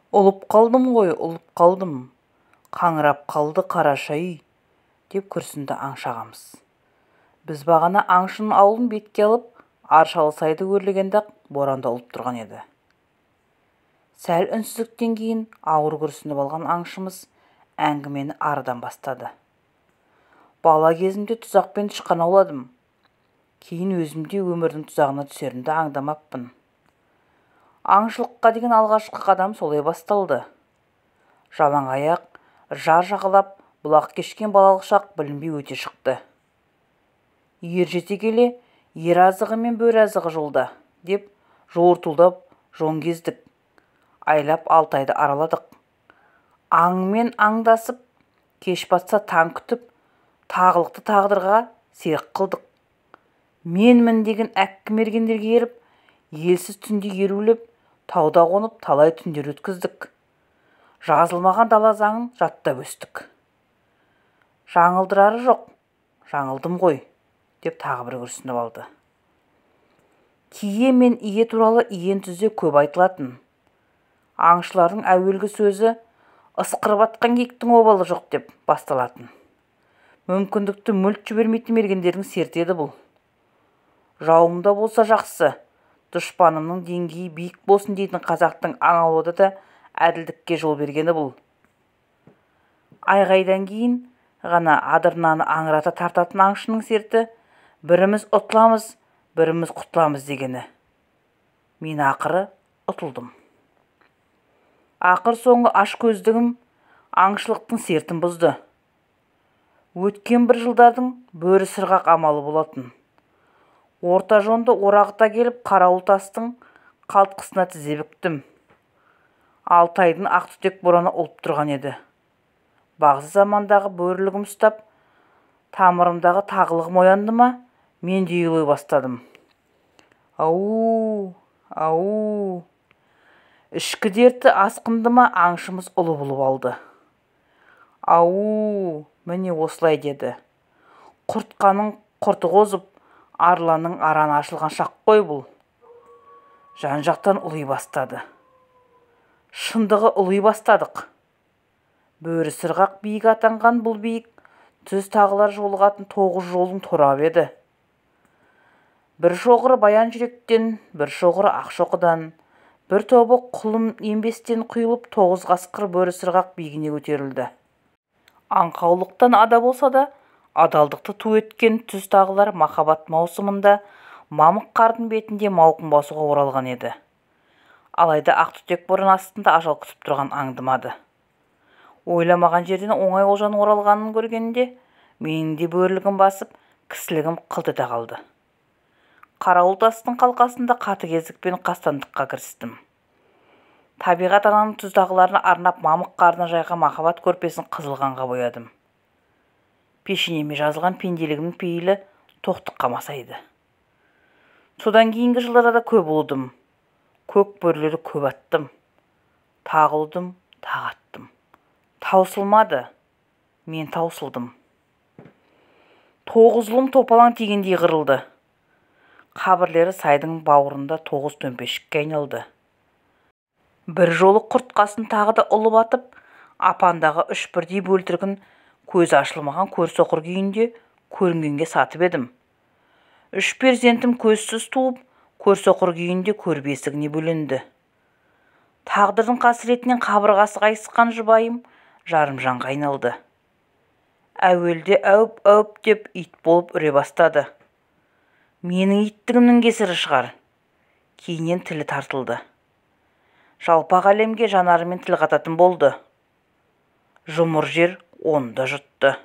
Ұлып қалдым ғой, ұлып қалдым. Қаңырап қалды қараша үй, деп күрсінді аңшы ағамыз. Біз бағана аңшының ауылын бетке алып, аршалы сайды өрлегенде-ақ боранда ұлып тұрған еді. Сәл үнсіздіктен кейін ауыр күрсініп алған аңшымыз әңгімені арыдан бастады. Бала кезімде тұзақпен тышқан ауладым. Кейін өзім де өмірдің тұзағына түсерімді аңдамаппын. Аңшылыққа деген алғашқы қадам солай басталды. Жалаң аяқ, жар жағалап, бұлақ кешкен балалық шақ білінбей өте шықты. Ер жете келе, ер азығы мен бөрі азығы жолда, деп жортуылдап жон кездік. Айлап Алтайды араладық. Аңмен аңдасып, кеш батса таң күтіп, тағылықты тағдырға серік қылдық. Менмін деген әккі мергендерге еріп, елсіз түнде ерулеп, тауда қонып талай түндер өткіздік. Жазылмаған дала заңын жаттап өстік. Жаңылдырары жоқ, жаңылдым ғой, деп тағы бір күрсініп алды. Кие мен ие туралы иен түзде көп айтылатын. Аңшылардың әуелгі сөзі ысқырып атқан киіктің обалы жоқ деп басталатын. Мүмкіндікті мүлт жібермейтін мергендердің серті еді бұл. Жауымда болса жақсы, дұшпанымның деңгейі биік болсын дейтін қазақтың аң аулауда да әділдікке жол бергені бұл. Айғайдан кейін ғана адырнаны аңырата тартатын аңшының серті біріміз ұтыламыз, біріміз құтыламыз дегені. Мен ақыры ұтылдым. Ақыр соңғы ашкөздігім аңшылықтың сертін бұзды. Өткен бір жылдардың бөрі сырғақ амалы болатын. Орта жонды орағыта келіп қарауыл тастың қалтқысына тізе бүктім. Алтайдың ақ түтек бораны ұлып тұрған еді. Бағзы замандағы бөрілігім ұстап, тамырымдағы тағылығым оянды ма, мен де ұйлай бастадым. Ау, ау. Ішкі дерті асқынды ма, аңшымыз ұлып-ұлып алды. Ау, міне осылай деді. Құртқаның құрты қозып, арланның араны ашылған шақ қой бұл. Жан-жақтан ұли бастады. Шындығы ұли бастадық. Бөрі сырғақ биік атанған бұл биік түз тағылар жолығатын 9 жолдың торабы еді. Бір шоғыры баян жүректен, бір шоғыры Ақшоқыдан, бір тобы құлым ембестен құйылып 9 қасқыр бөрі сырғақ биігіне көтерілді. Аңқаулықтан ада болса да, адалдықты ту еткен түз тағылар махаббат маусымында мамық қардың бетінде мауқын басуға оралған еді. Алайда ақ түтек боран астында ажал күтіп тұрған аңдымады. Ойламаған жерден оңай олжаның оралғанын көргенде, менің де бөрілігім басып, кісілігім қылт ете қалды. Қарауыл тастың қалқасында қатыгездік пен қастандыққа кірістім. Табиғат ананың түз тағыларына арнап мамық қарына жайған махаббат көрпесін қызыл қанға боядым. Пешенеме жазылған пенделігімнің пейілі тоқтыққа масайды. Содан кейінгі жылдарда да көп ұлыдым. Көк бөрілерді көп аттым. Тағы ұлыдым, тағы аттым. Таусылмады, мен таусылдым. 9 ұлым топалаң тигендей қырылды. Қабірлері сайдың бауырында 9 төмпешікке айналды. Бір жолы құртқасын тағы да ұлып атып, апандағы 3 бірдей бөлтірігін көзі ашылмаған көрсоқыр күйінде көрінгенге сатып едім. 3 перзентім көзсіз туып, көрсоқыр күйінде көр бесігіне бөленді. Тағдырдың қасіретінен қабырғасы қайысқан жұбайым жарым жанға айналды. Әуелде әуіп-әуіп деп ит болып үре бастады. Менің иттігімнің кесірі шығар. Кейіннен тілі тартылды. Жалпақ әлемге жанарымен тіл қататын болды. Жұмыр жер оны да жұтты.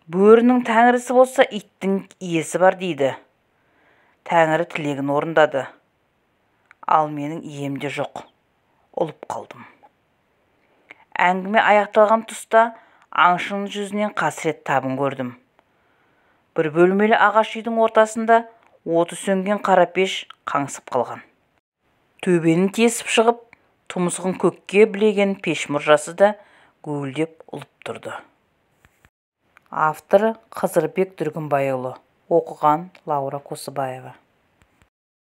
Бөрінің тәңірісі болса, иттің иесі бар дейді. Тәңірі тілегін орындады. Ал менің ием де жоқ. Ұлып қалдым. Әңгіме аяқталған тұста аңшының жүзінен қасірет табын көрдім. Бір бөлмелі ағаш үйдің ортасында оты сөнген қара пеш қаңсып қалған. Төбені тесіп шығып, тұмсығын көкке білеген пеш мұржасы да гуілдеп ұлып тұрды. Авторы Қызырбек Дүргінбайұлы. Оқыған Лаура Косыбаева.